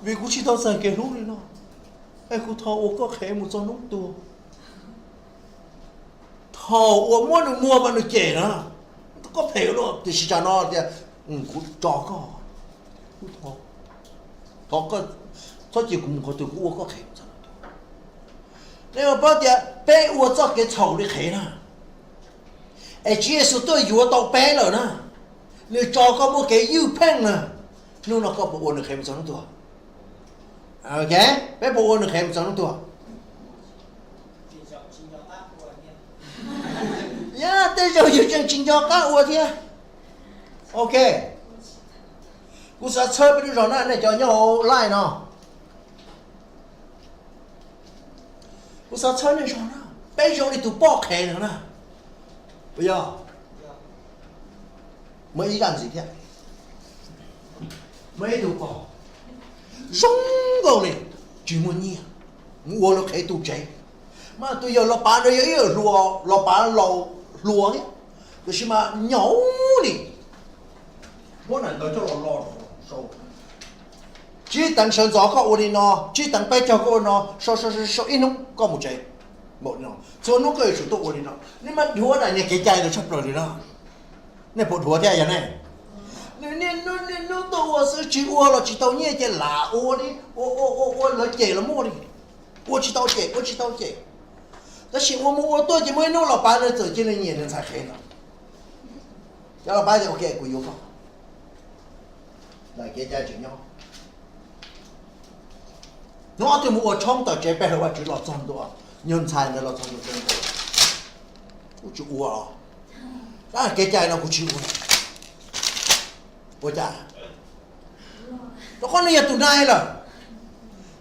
Vim kuv tsis tau txais kev hlub li no, es kuv thov ua koj qhev mus txog hnub tuag. Thaum uas muab nws muag mas nws cem na, koj phem ua luaj, tiam sis tsam no tias, kuv tso koj, kuv thov, thov koj txhob cia kuv mus qhov twg, kuv ua koj qhev mus txog hnub tuag. Nej puas paub tias peb ua txoj kev txhaum li qhev na, es Tswv Yexus tuaj yuav tau peb lawm na, nws tso koj muaj kev ywj pheej na, hnub no koj puas ua nws qhev mus txog hnub tuag? Peb puas ua nws qhev mus txog hnub tuag? Yog tej zaum yus tseem tsis nco qab ua thiab. Ok, kuv xav txhawb peb lub zog na, nej cov nyob hauv live no, kuv xav txhawb nej zog na, peb zoo li tus poj qhev no na, puas yog? Muaj ib zaj ntxiv thiab, muaj ib tug pog zoo nkauj li, tsis muaj nyiaj, mus ua lawv qhev tu tsev, mas tus yawg los pav ntawd yog ib yawg hluas, los pav laus hluas thiab, tiam sis mas nyaum li, muab daim ntawv coj los lo sau, tsib teev sawv ntxov koj ua li no, tsib teev peb caug koj ua no, sau sau sau ib hnub koj mus tsev. Txhua hnub koj yuav tsum tuaj ua li no, nej mas dhuav daim niag kev cai ntawd tshaj plaws li na. Nej puas dhuav thiab yog ne? Nws niaj hnub niaj hnub tuaj ua xwb, tsis ua los tsis tau nyiaj ces lam ua li, ua ua ua ua lawv cem los muaj li, ua tsis tau cem, ua tsis tau cem. Tab sis ua mus ua tuaj ces muaj ib hnub los pav ntawd txawm cia li nyiam nws ntxhais qhev no. Cov los pav tias ok, kuv yuav koj. Daim kev cai tseem nyob. Hnub ob tug mus ua tshoob tom tsev, pe hawm Vajtswv los txog ntua, nyuag ntxhais ntawd los txog ntua, kuv tsis ua os, kev cai no kuv tsis ua. Ua cas? Rau qhov nws yog tus nai lawm.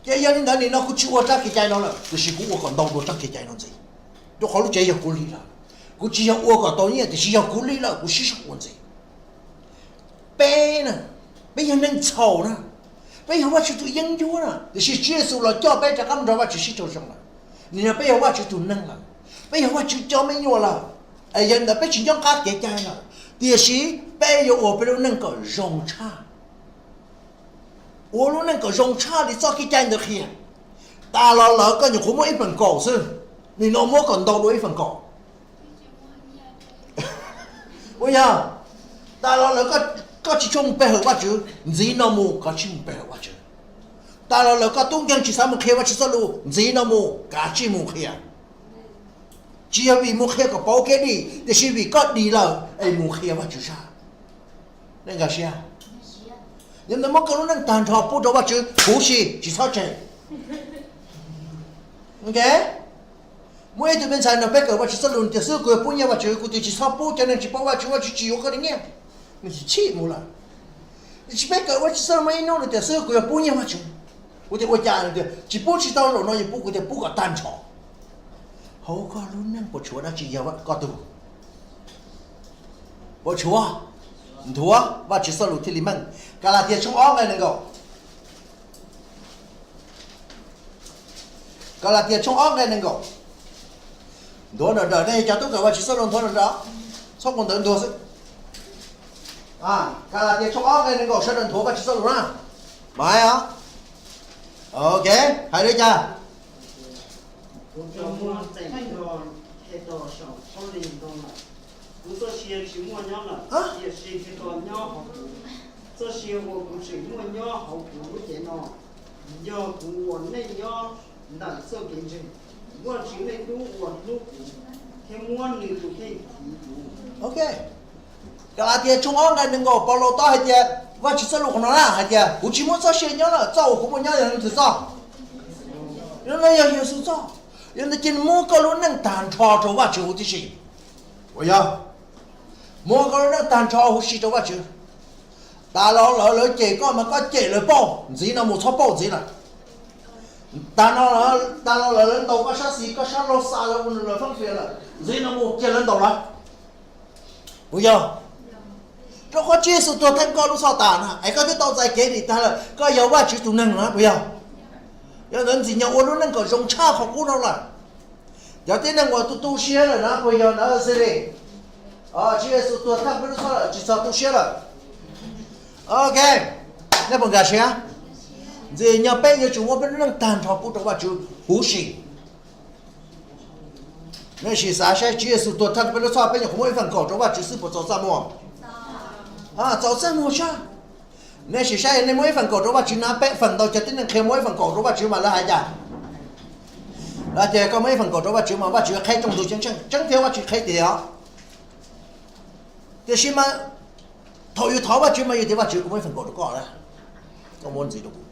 Ces yog li ntawd nim no kuv tsis ua rab kev cai no lawm, tiam sis kuv ua kom ntau dua rab kev cai no ntxiv, rau qhov lub tsev yog kuv li lawm. Kuv tsis yog ua kom tau nyiaj, tiam sis yog kuv li lawm, kuv sib sau ua ntxiv. Peb na, peb yog neeg txhaum na, peb yog Vajtswv tus yeeb ncuab na, tiam sis Tswv Yexus los coj peb rov qab mus nrog Vajtswv sib raug zoo lawm. Nim no peb yog Vajtswv tus neeg lawm, peb yog Vajtswv cov me nyuam lawm, es yog li ntawd peb tsis nco qab kev cai lawm, tiam sis peb yuav ua peb lub neej kom zoo tshaj. Ua lub neej kom zoo tshaj li txoj kev cai ntawd qhia. Tas los lawm koj nyuam qhuav muab ib feem kaum xwb, nim no muab kom ntau dua ib feem kaum. Puas yog? Tas los lawm koj tsis tshua mus pe hawm Vajtswv, ntxiv no mus koj tsij mus pe hawm Vajtswv. Tas los lawm koj tub nkeeg tsis xav mus qhia Vajtswv txoj lus, ntxiv no mus koj tsij mus qhia. Tsis yog vim mus qhia kom pauv kev dim, tiam sis vim koj dim lawm es mus qhia Vajtswv sab. Nej nkag siab? Yog ntawd muab koj lub neej tag nrho pub rau Vajtswv huv si, tsis txhob tseg. Ok, muaj ib tug me ntxhais no peb kawm Vajtswv txoj lus tias xwb kuv yuav pub nyiaj Vajtswv, kuv tias tsis txhob pub, cov neeg tsis paub Vajtswv, Vajtswv tsis yuav koj li nyiaj. Nws tsis txhij mus lawm. Tiam sis peb kawm Vajtswv txoj lus muaj ib hnub nws tias xwb kuv yuav pub nyiaj Vajtswv. Kuv tias ua cas? Nws tias tsis pub tsis tau, zaum no yuav pub, kuv tias pub kom tag nrho. Hauv koj lub neej puas tshuav dab tsi yog koj tug? Puas tshuav? Nthuav Vajtswv txoj lus thiaj li meej. Kalatias tshooj ob nqe nees nkaum. Kalatias tshooj ob nqe nees nkaum. Nthuav nrawm nrawm, nej cov tub kawm Vajtswv txoj lus nthuav nrawm nrawm, txhob mus ntawd ntuag xwb. Kalatias tshooj ob nqe nees nkaum, sawv daws nthuav Vajtswv txoj lus na. Mas os, ok, hais li cas? Kuv tau muaj txeem nrog Khetos saum thoob li ntoo lawm. Kuv txoj sia tsis muaj nyob lawm, tiam sis Khetos nyob hauv kuv. Txoj sia uas kuv tseem muaj nyob hauv kuv lub cev no, yog kuv ua neej nyob ntawm txoj kev ntseeg. Vajtswv nej tub uas hlub kuv thiab muab nws tus kheej thim kuv. Ok, Kalatias tshooj ob nqe nees nkaum, Paulus tau hais tias Vajtswv txoj lus qhov no na hais tias kuv tsis muaj txoj sia nyob lawm, txoj uas kuv muaj nyob yog leej twg txoj? Yog no yog Yexus txoj. Yog ntawd cia li muab koj lub neej tag nrho rau Vajtswv huv tib si. Puas yog? Muab koj lub neej tag nrho huv si rau Vajtswv. Tas los lawv, lawv cem koj mas koj cem lawv pauj, ntxiv no mus txhob pauj ntxiv lawm. Tas no, tas los lawv, lawv ntaus koj sab xis, koj sab laug xa lawv ua nws lawv fab fias lawm, ntxiv no mus cia lawv ntaus lawv. Puas yog? Rau qhov Tswv Yexus tuag theej koj lub xoj tas na, es koj twb tau txais kev dim tag lawm, koj yog Vajtswv tus neeg na, puas yog? Yog ntawd ntxim nyog ua lub neej kom zoo tshaj qhov qub no lawm. Cov tib neeg uas tu tu siab lawm na, puas yog ntawd xwb li? Tswv Yexus tuag theej peb lub xoj lawm, tsis txog tu siab lawm. Ok, nej puas nkag siab? Ntxim nyog peb yuav tsum muab peb lub neej tag nrho pub rau Vajtswv huv si. Nej sim xav saib Tswv Yexus tuag thawj peb lub txhoj, peb nyuam qhuav muab ib feem kaum rau Vajtswv xwb puas txaus txaj muag? Txaus txaj muag sab. Nej sim saib nej muab ib feem kaum rau Vajtswv na, peb feem ntau cov tib neeg qhia muab ib feem kaum rau Vajtswv mas lawv hais cas? Lawv tias koj muab ib feem kaum rau Vajtswv mas Vajtswv qheb rooj ntug ceeb tsheej, tseeb thiab Vajtswv qheb tiag os. Tiam sis mas thaum yus thov Vajtswv mas yus tias Vajtswv kuv muab ib feem kaum rau koj, koj muab ntxiv rau kuv.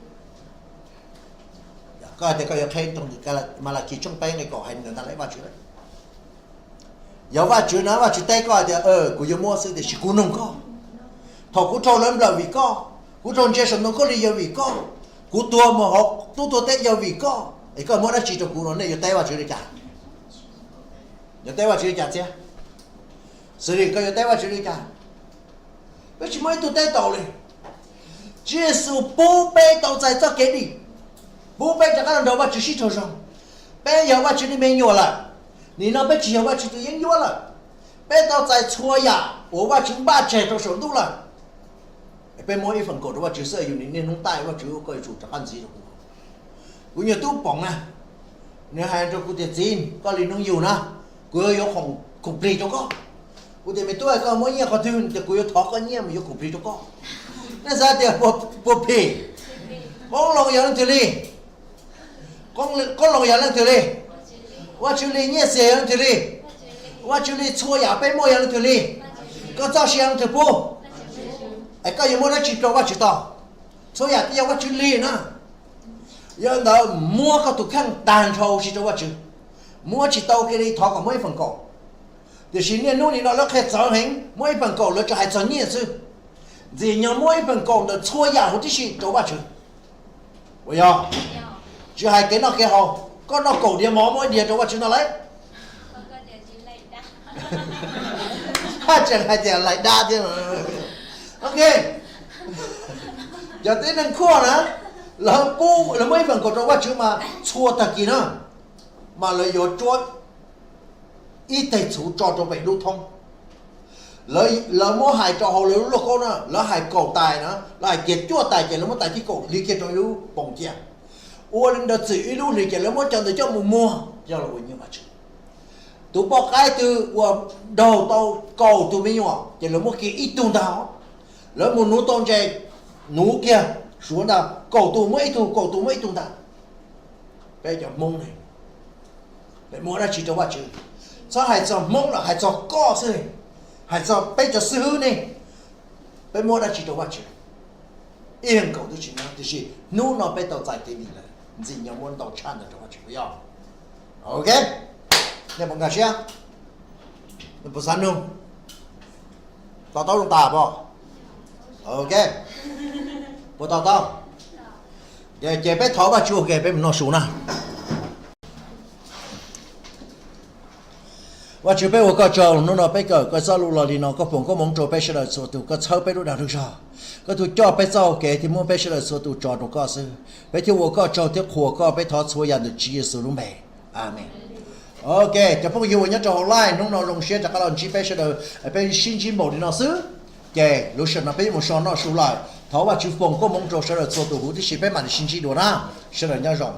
Koj hais tias koj yuav qheb rooj ntug, Malakis tshooj peb nqe kaum hais ntawm ntag lawm Vajtswv. Yog Vajtswv na Vajtswv teb koj hais tias kuv yuav muab xwb tiam sis kuv noog koj. Thaum kuv raug lawv nplawm vim koj, kuv raug ntsia saum ntoo khaub lig yog vim koj, kuv tuag mus hauv tub tuag teb yog vim koj, es koj muab dab tsi rau kuv no nej yuav teb Vajtswv li cas? Yuav teb Vajtswv li cas txiab? Xws li koj yuav teb Vajtswv li cas? Peb tsis muaj ib tug teb tau li. Tswv Yexus pub peb tau txais txoj kev dim, pub peb rov qab los nrog Vajtswv sib raug zoo. Peb yog Vajtswv li me nyuam lawm, nim no peb tsis yog Vajtswv tus yeeb ncuab lawm. Peb tau txais txhua yam uas Vajtswv npaj tseg rau saum ntuj lawm. Peb muab ib feem kaum rau Vajtswv xwb, yus niaj hnub taij Vajtswv, koj yuav tsum rov qab ntxiv rau kuv. Kuv nyuag tub Poom na, nws hais rau kuv tias txiv, koj li hnub yug na, kuv yuav khoom khoom plig rau koj. Kuv tias me tub, koj muab nyiaj qhov twg? Nws tias kuv yuav thov koj nyiaj mus yuav khoom plig rau koj. Nej xav tias puas phim? Qoob loo yog leej twg li? Qoob loo yog leej twg li? Vajtswv li. Nyiaj txiag yog leej twg li? Vajtswv li. Txhua yam peb muaj yog leej twg li? Koj txoj sia leej twg pub? Es koj yuav muab dab tsi rau Vajtswv tau? Txhua yam twb yog Vajtswv li na. Yog li ntawd muab koj tus kheej tag nrho huv si rau Vajtswv. Muab tsis tau kiag li thov kom muab ib feem kaum. Tiam sis niaj hnub nim no lawv qhia txawv heev, muab ib feem kaum lawv tsuas hais txog nyiaj xwb. Ntxim nyog muab ib feem kaum ntawm txhua yam huv tib si rau Vajtswv. Puas yog? Tsis hais kev noj kev haus, koj noj kaum diav mov muab ib diav rau Vajtswv no lauj. Haj tseem hais tias laim dab thiab. Ok, cov tib neeg khuaj na, lawv pub, lawv muab ib feem kaum rau Vajtswv mas txhua tag kis na, mas lawv yuav tsuab ib teg txhuv tso rau pem lub thoob. Lawv muab hais rau hauv lawv lub lauj kaub na, lawv hais kaum tais na, lawv hais kiag cuaj tais ces lawv muab tais thib kaum li kiag rau ib lub poos cia. Ua li ntawd txwm ib lub hlis ces lawv muab cov ntawd coj mus muag coj los ua nyiaj Vajtswv. Tus poj qaib twg uas daug tau kaum tus me nyuam ces lawv muab kiag ib tug ntag. Lawv mus nuv tau ntses, nuv kiag suav ntag, kaum tus muab ib tug, kaum tus muab ib tug ntag. Peb cov Hmoob ne, peb muab dab tsi rau Vajtswv? Txhob hais txog Hmoob lawm, hais txog koj xwb, hais txog peb cov xib hwb ne, peb muab dab tsi rau Vajtswv? Ib feem kaum twb tsis muab, tiam sis hnub no peb tau txais kev dim lawm, ntxim nyog muab ntau tshaj ntawd rau Vajtswv puas yog? Ok, nej puas nkag siab? Nej puas xav nug? To taub zoo tas pom? Ok, puas to taub? Ces peb thov Vajtswv ua ke peb mus noj su na. Vajtswv, peb ua koj tsaug, hnub no peb kawm koj txoj lus los li no, koj foom koob hmoov rau peb sawv daws txhua tus, koj txhawb peb lub dag lub zog, koj tus coj peb txoj hau kev thiab muab peb sawv daws txhua tus tso rau koj xwb. Peb thiaj ua koj tsaug thiab qhuas koj, peb thov txhua yam ntawm Tswv Yexus lub npe. Amees. Ok, cov phooj ywg uas nyob rau hauv live, hnub no zoo siab rov qab los ntsib peb sawv daws, peb sib ntsib npaum li no xwb. Ces lub sij hawm no peb yuav mus so noj su lawm, thov Vajtswv foom koob hmoov rau sawv daws txhua tus huv tib si, peb mam li sib ntsib dua na. Sawv daws nyob zoo.